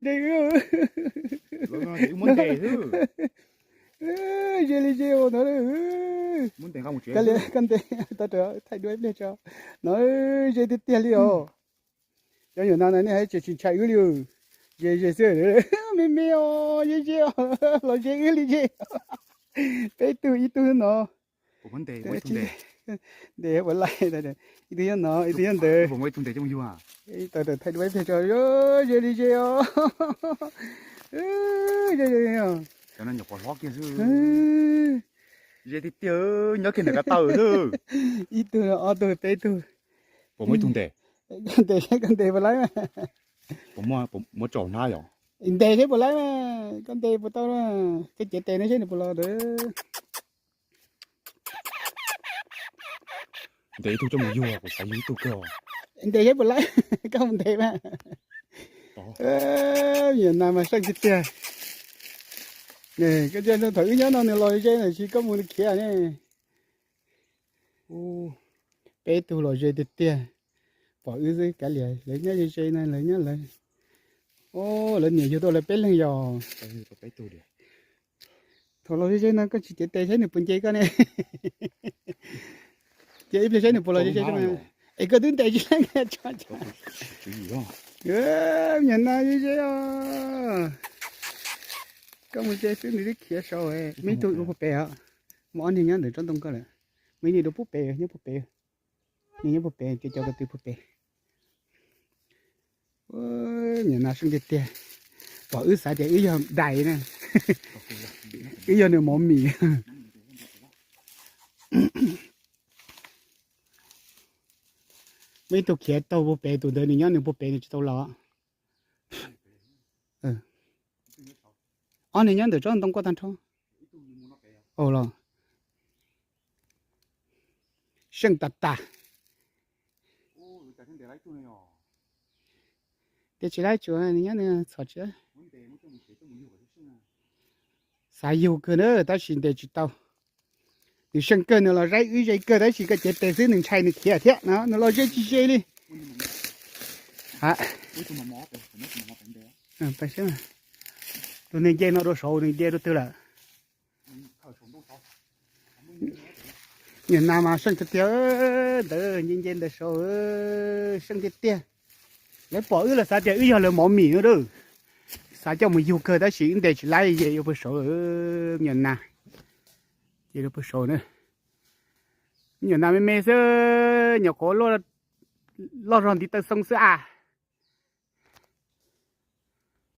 Ntes wb. Ze li ze ua ntawd. Koj ntes tau, thaij duab ib pliag tso. No ze tiag tiag li os. Cov nyuam nas na nej hais tseem tsis ntshai wb li. Ze ze xwb, me me os, ze ze os, los ze wb li ze. Peb tug, ib tug no. Ntes puas laij, ib tug nyob no, ib tug nyob ntawd. Thaij duab ib pliag tso, ze li ze os. Ze tiag tiag, nyob kiag ntawm ko taw xwb. Ib tug, ob tug, peb tug. Puas muaj ib tug ntes? Ntes seb koj ntes puas laij mas. Muab tso hnav yom. Ntes seb puas laij mas, koj ntes puas tau, koj cev tes no seb nws puas los ntawd. Ntes ib tug coj mus yug, kuv xav yug ib tug kawg. Ntes seb puas laij, koj mus ntes mas. Nyuam nas mas seej tiag tiag. Koj cia thaum wb nyob no nws los ze na, tsis koj mus khiav ne. Peb tug los ze tiag tiag. Pom wb xwb kav liam, lawv nyob ze ze no, lawv nyob lawv. Lawv niam yug tau lawv peb leeg yog. Thaum los ze ze no koj tsis cev tes saib nws puas nce koj ne. Ces ib pliag saib nws puas los ze ze. Es koj twb ntes tsis leej. Nyuam nas ze ze os. Koj mus ze xwb nws twb khiav saud. Muaj ib tug dua puag pem os. Muaj ob niag nyob ntawm tsob ntoo koj lawm. Muaj ib niag dua puag pem, nyob puag pem. Nws nyob puag pem, cov cov ko tw puag pem. Nyuam nas seej tiag tiag. Pom wb xav tias wb yog dais na. Wb yog nws mov mis. Muaj ib tug khiav taug puag pem, tus ntawd nws nyob nws puag pem nws tsis tau los. Ob niag nyob ntawm tsob ntoo koj tag nrho. Los seej tas tas. Ntes tsis laib, tsuas nws nyob nws txhom tsis. Xav yug kawg na tab sis ntes tsis tau. Nws seej kawg, nws los zaib wb ze kawg tab sis koj cev tes xwb nws ntshai nws khiav thiab no, nws los ze tsis ze li. Tus neeg nce no rau saud nws nce rau twg lawm? Nyuam nas mas seej tiag tiag, ntawd nce nce ntawd saud, seej tiag tiag. Lawv pom wb lawv xav tias wb yog lawv mov mis no. Xav coj mus yug kawg tab sis wb ntes tsis laib, ces yuav puag saud. Nyuam nas, ces yuav puag saud na. Nyuam nas me me xwb, nyuam qhuav loj zog ntiv taw xoo xwb a.